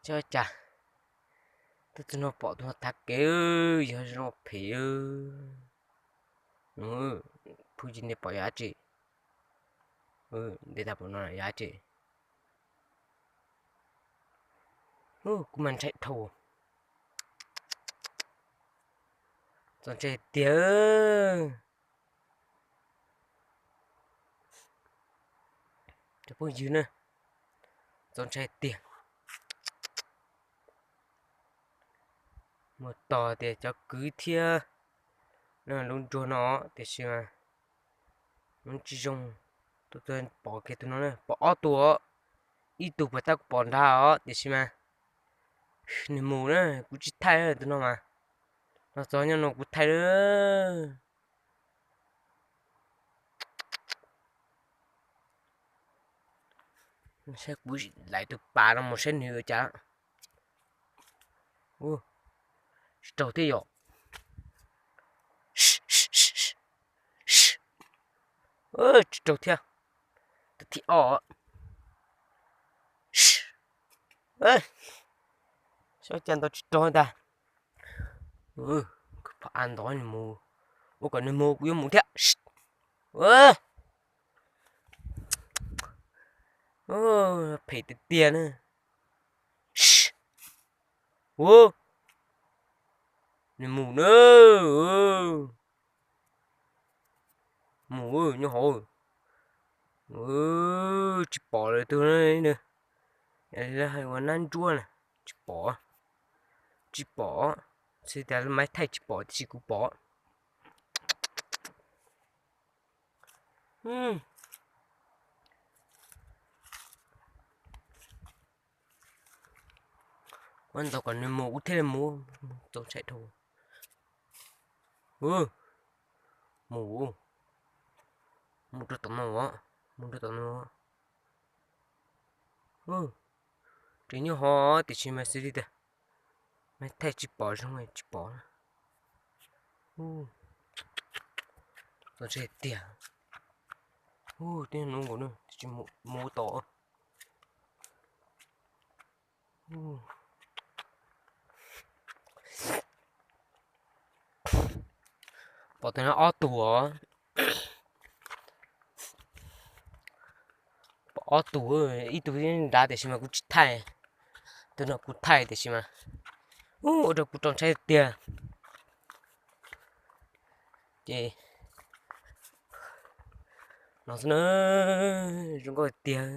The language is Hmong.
Tsis ua cas, tus no pom tus no tav kev, yog zoo phem. Phooj ywg nej pom yog dab tsi? Nte tag pom no yog dab tsi? Kuv mas ntshai dhau. Txaus ntshai tiag. Cov phooj ywg na, txaus ntshai tiag. Muaj tos tias cov kwv thiab lub ntsuag no tiam sis mas tsis zoo. Tuaj pom kiag tus no, pom ob tug os, ib tug puas tab kuv pom nrad os tiam sis mas nws mus na, kuv tsis thaij tus no mas, los txog nyob no kuv thaij lawm. Saib kuv laiv tus pas no mus saib nws ua cas. Tsis raug thiab yom. Tsis raug thiab. Tus thib ob. Saib cas ntaus tsis raug ntag. Phom av ntov nws mus, ua kom nws mus kuv yuav mus thiab. Phem tiag tiag na. Ua, nws mus na. Mus nyob hauv. Tsis pom lawm tus, lawv hais ua nab ntsuab na. Tsis pom, tsis pom. Xws tias lawv mas thaij tsis pom tiam sis kuv pom. Kuv ntaus kom nws mus kuv thiaj li mus, txaus ntshai dhau. Mus, mus rau tom no, mus rau tom no. Tseem nyob hauv tiam sis mas xws li tias mas thaij tsis pom zoo tsis pom. Txaus ntshai tiag. Twb nkaus tsis mus tom. Pom tus no ob tug os. Pom ob tug, ib tug nrad tiam sis mas kuv tsis thaij. Tus no kuv thaij tiam sis mas ua rau kuv txaus ntshai tiag. Ces no xwb na, zoo nkauj tiag.